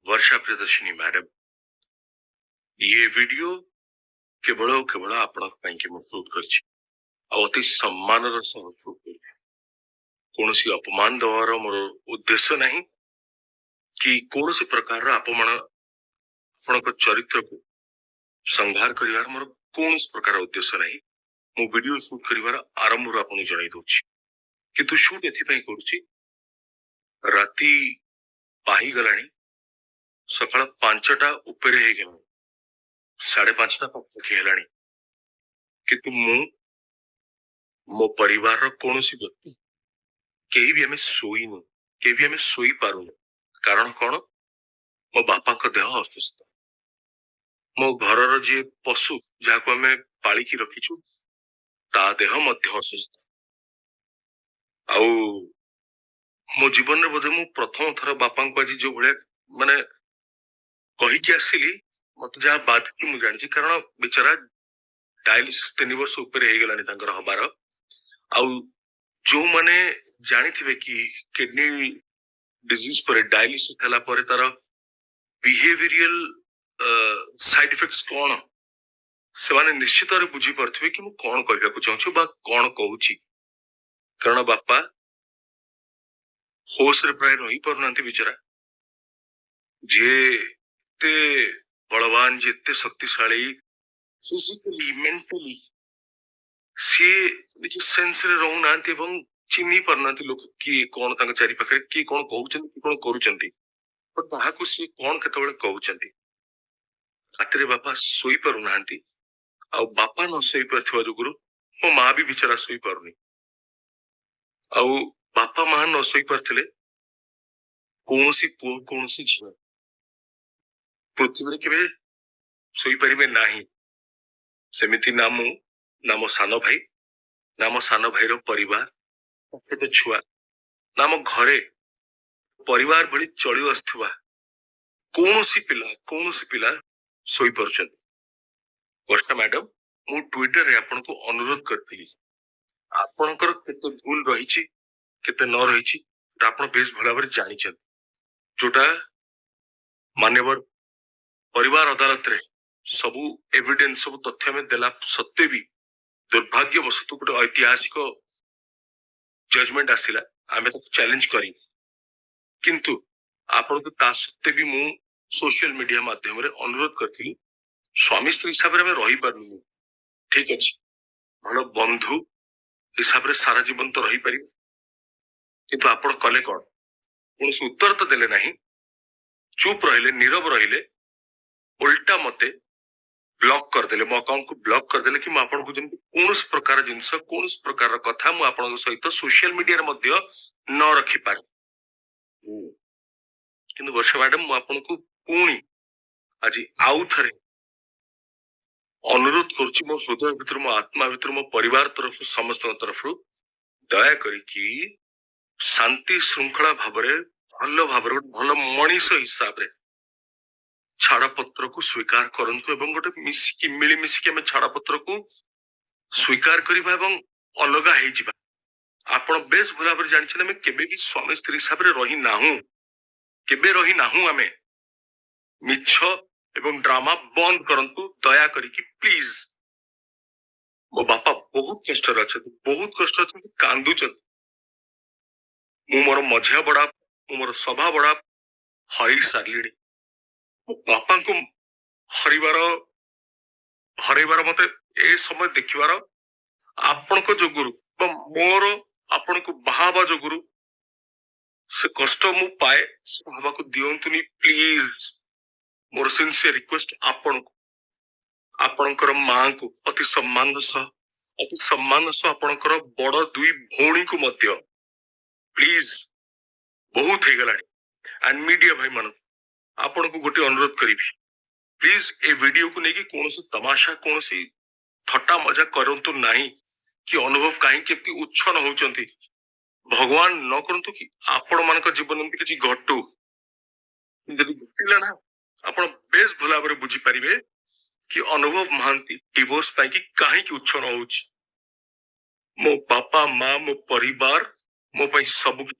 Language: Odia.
ବର୍ଷା ପ୍ରିୟଦର୍ଶିନୀ ମ୍ୟାଡାମ, ଇଏ ଭିଡିଓ କେବଳ ଆଉ କେବଳ ଆପଣଙ୍କ ପାଇଁକି ମୁଁ ସୁଟ୍ କରିଛି ଆଉ ଅତି ସମ୍ମାନର ସହ ସୁଟ୍ କରିଛି। କୌଣସି ଅପମାନ ଦେବାର ମୋର ଉଦ୍ଦେଶ୍ୟ ନାହିଁ କି କୌଣସି ପ୍ରକାରର ଅପମାନ, ଆପଣଙ୍କ ଚରିତ୍ରକୁ ସଂହାର କରିବାର ମୋର କୌଣସି ପ୍ରକାର ଉଦ୍ଦେଶ୍ୟ ନାହିଁ। ମୁଁ ଭିଡିଓ ସୁଟ୍ କରିବାର ଆରମ୍ଭରୁ ଆପଣଙ୍କୁ ଜଣାଇ ଦଉଛି। କିନ୍ତୁ ସୁଟ୍ ଏଥିପାଇଁ କରୁଛି, ରାତି ପାହିଗଲାଣି, ସକାଳ 5ଟା ଉପରେ ହେଇଗଲାଣି, 5:30 ପାଖାପାଖି ହେଲାଣି। କିନ୍ତୁ ମୁଁ, ମୋ ପରିବାରର କୌଣସି ବ୍ୟକ୍ତି, କେହି ବି ଆମେ ଶୋଇନୁ, କେହି ବି ଆମେ ଶୋଇପାରୁନୁ। କାରଣ କଣ? ମୋ ବାପାଙ୍କ ଦେହ ଅସୁସ୍ଥ। ମୋ ଘରର ଯିଏ ପଶୁ, ଯାହାକୁ ଆମେ ପାଳିକି ରଖିଛୁ, ତା ଦେହ ମଧ୍ୟ ଅସୁସ୍ଥ। ଆଉ ମୋ ଜୀବନରେ ବୋଧେ ମୁଁ ପ୍ରଥମ ଥର ବାପାଙ୍କୁ ଆଜି ଯୋଉ ଭଳିଆ ମାନେ କହିକି ଆସିଲି, ମତେ ଯାହା ବାଧୁଛି ମୁଁ ଜାଣିଛି। କାରଣ ବିଚାରା ଡାୟାଲିସିସ୍ 3 ବର୍ଷ ଉପରେ ହେଇଗଲାଣି ତାଙ୍କର ହବାର। ଆଉ ଯୋଉମାନେ ଜାଣିଥିବେ କି କିଡନୀ ଡିଜିଜ ପରେ ଡାୟାଲିସିସ୍ ହେଲା ପରେ ତାର ବିହେଭିରିଆଲ ସାଇଡ ଇଫେକ୍ଟସ କଣ, ସେମାନେ ନିଶ୍ଚିତ ଭାବରେ ବୁଝିପାରୁଥିବେ କି ମୁଁ କଣ କହିବାକୁ ଚାହୁଁଛି ବା କଣ କହୁଛି। କାରଣ ବାପା ହୋସରେ ପ୍ରାୟ ରହିପାରୁନାହାନ୍ତି। ବିଚାରା, ଯିଏ ଏତେ ବଳବାନ, ଯିଏ ଏତେ ଶକ୍ତିଶାଳୀ ଫିଜିକାଲି, ମେଣ୍ଟାଲି, ସିଏ ନିଜ ସେନ୍ସରେ ରହୁନାହାନ୍ତି ଏବଂ ଚିହ୍ନି ପାରୁନାହାନ୍ତି ଲୋକ କିଏ କଣ, ତାଙ୍କ ଚାରି ପାଖରେ କିଏ କଣ କହୁଛନ୍ତି, କିଏ କଣ କରୁଛନ୍ତି ତ ତାହାକୁ ସିଏ କଣ କେତେବେଳେ କହୁଛନ୍ତି। ରାତିରେ ବାପା ଶୋଇପାରୁନାହାନ୍ତି। ଆଉ ବାପା ନ ଶୋଇପାରୁଥିବା ଯୋଗୁରୁ ମୋ ମା ବି ବିଚାରା ଶୋଇପାରୁନି। ଆଉ ବାପା ମା ନ ଶୋଇପାରୁଥିଲେ କୌଣସି ପୁଅ, କୌଣସି ଝିଅ ପୃଥିବୀରେ କେବେ ଶୋଇପାରିବେ ନାହିଁ। ସେମିତି ନା ମୁଁ, ନା ମୋ ସାନ ଭାଇ, ନା ମୋ ସାନ ଭାଇର ପରିବାର, ଛୋଟ ଛୁଆ, ନା ଆମ ଘରେ ପରିବାର ଭଳି ଚଳି ଆସୁଥିବା କୌଣସି ପିଲା, କୌଣସି ପିଲା ଶୋଇପାରୁଛନ୍ତି। ବର୍ଷା ମ୍ୟାଡାମ, ମୁଁ ଟ୍ୱିଟରରେ ଆପଣଙ୍କୁ ଅନୁରୋଧ କରିଥିଲି। ଆପଣଙ୍କର କେତେ ଭୁଲ ରହିଛି, କେତେ ନ ରହିଛି, ସେଟା ଆପଣ ବେଶ ଭଲ ଭାବରେ ଜାଣିଛନ୍ତି, ଯୋଉଟା ମାନ୍ୟବର ପରିବାର ଅଦାଲତରେ ସବୁ ଏଭିଡେନ୍ସ, ସବୁ ତଥ୍ୟ ଆମେ ଦେଲା ସତ୍ତ୍ୱେ ବି ଦୁର୍ଭାଗ୍ୟବଶତଃ ଗୋଟେ ଐତିହାସିକ ଜଜମେଣ୍ଟ ଆସିଲା। ଆମେ ତାକୁ ଚ୍ୟାଲେଞ୍ଜ କରିବୁ। କିନ୍ତୁ ଆପଣଙ୍କୁ ତା ସତ୍ତ୍ୱେ ବି ମୁଁ ସୋସିଆଲ ମିଡିଆ ମାଧ୍ୟମରେ ଅନୁରୋଧ କରିଥିଲି, ସ୍ୱାମୀ ସ୍ତ୍ରୀ ହିସାବରେ ଆମେ ରହିପାରୁନୁ, ଠିକ ଅଛି, ଭଲ ବନ୍ଧୁ ହିସାବରେ ସାରା ଜୀବନ ତ ରହିପାରିବେ। କିନ୍ତୁ ଆପଣ କଲେ କଣ? କୌଣସି ଉତ୍ତର ତ ଦେଲେ ନାହିଁ, ଚୁପ୍ ରହିଲେ, ନୀରବ ରହିଲେ। ଓଲଟା ମତେ ବ୍ଲକ୍ କରିଦେଲେ, ମୋ ଆକାଉଣ୍ଟକୁ ବ୍ଲକ୍ କରିଦେଲେ କି ମୁଁ ଆପଣଙ୍କୁ ଯେମିତି କୌଣସି ପ୍ରକାର ଜିନିଷ, କୌଣସି ପ୍ରକାରର କଥା ମୁଁ ଆପଣଙ୍କ ସହିତ ସୋସିଆଲ ମିଡିଆରେ ମଧ୍ୟ ନ ରଖିପାରେ। କିନ୍ତୁ ବର୍ଷା ମ୍ୟାଡାମ, ମୁଁ ଆପଣଙ୍କୁ ପୁଣି ଆଜି ଆଉ ଥରେ ଅନୁରୋଧ କରୁଛି, ମୋ ହୃଦୟ ଭିତରୁ, ମୋ ଆତ୍ମା ଭିତରୁ, ମୋ ପରିବାର ତରଫରୁ, ସମସ୍ତଙ୍କ ତରଫରୁ, ଦୟା କରିକି ଶାନ୍ତି ଶୃଙ୍ଖଳା ଭାବରେ, ଭଲ ଭାବରେ, ଗୋଟେ ଭଲ ମଣିଷ ହିସାବରେ ଛାଡପତ୍ରକୁ ସ୍ୱୀକାର କରନ୍ତୁ ଏବଂ ଗୋଟେ ମିଶିକି, ମିଳିମିଶିକି ଆମେ ଛାଡପତ୍ରକୁ ସ୍ୱୀକାର କରିବା ଏବଂ ଅଲଗା ହେଇଯିବା। ଆପଣ ବେଶ ଭଲ ଭାବରେ ଜାଣିଛନ୍ତି, ଆମେ କେବେ ବି ସ୍ୱାମୀ ସ୍ତ୍ରୀ ହିସାବରେ ରହିନାହୁଁ, କେବେ ରହିନାହୁଁ ଆମେ। ମିଛ ଏବଂ ଡ୍ରାମା ବନ୍ଦ କରନ୍ତୁ ଦୟା କରିକି, ପ୍ଲିଜ। ମୋ ବାପା ବହୁତ କଷ୍ଟରେ ଅଛନ୍ତି, ବହୁତ କଷ୍ଟ ଅଛନ୍ତି, କାନ୍ଦୁଛନ୍ତି। ମୁଁ ମୋର ମଝିଆ ବଡ, ମୁଁ ମୋର ସଭା ବଡ ହରେଇ ସାରିଲିଣି। ମୋ ବାପାଙ୍କୁ ହରେଇବାର ମତେ ଏ ସମୟ ଦେଖିବାର ଆପଣଙ୍କ ଯୋଗୁରୁ ବା ମୋର ଆପଣଙ୍କୁ ବାହା ହବା ଯୋଗୁରୁ ସେ କଷ୍ଟ ମୁଁ ପାଏ, ସେ ହବାକୁ ଦିଅନ୍ତୁନି ପ୍ଲିଜ। ମୋର ସିନସିୟର ରିକ୍ୱେଷ୍ଟ ଆପଣଙ୍କୁ, ଆପଣଙ୍କର ମାଙ୍କୁ ଅତି ସମ୍ମାନର ସହ, ଅତି ସମ୍ମାନର ସହ, ଆପଣଙ୍କର ବଡ ଦୁଇ ଭଉଣୀଙ୍କୁ ମଧ୍ୟ, ପ୍ଲିଜ, ବହୁତ ହେଇଗଲାଣି। ଆଣ୍ଡ ମିଡିଆ ଭାଇମାନଙ୍କୁ, ଆପଣଙ୍କୁ ଗୋଟେ ଅନୁରୋଧ କରିବି, ପ୍ଲିଜ ଏ ଭିଡିଓକୁ ନେଇକି କୌଣସି ତମାସା, କୌଣସି ଥଟ୍ଟା ମଜା କରନ୍ତୁ ନାହିଁ କି ଅନୁଭବ କାହିଁକି ଏମିତି ଉଚ୍ଛନ୍ନ ହଉଛନ୍ତି। ଭଗବାନ ନ କରନ୍ତୁ କି ଆପଣ ମାନଙ୍କ ଜୀବନ ଏମିତି କିଛି ଘଟୁ। ଯଦି ଘଟିଲା ନା, ଆପଣ ବେଶ ଭଲ ଭାବରେ ବୁଝିପାରିବେ କି ଅନୁଭବ ମହାନ୍ତି ଡିଭୋର୍ସ ପାଇଁକି କାହିଁକି ଉଚ୍ଛନ୍ନ ହଉଛି। ମୋ ବାପା ମା, ମୋ ପରିବାର ମୋ ପାଇଁ ସବୁ କିଛି।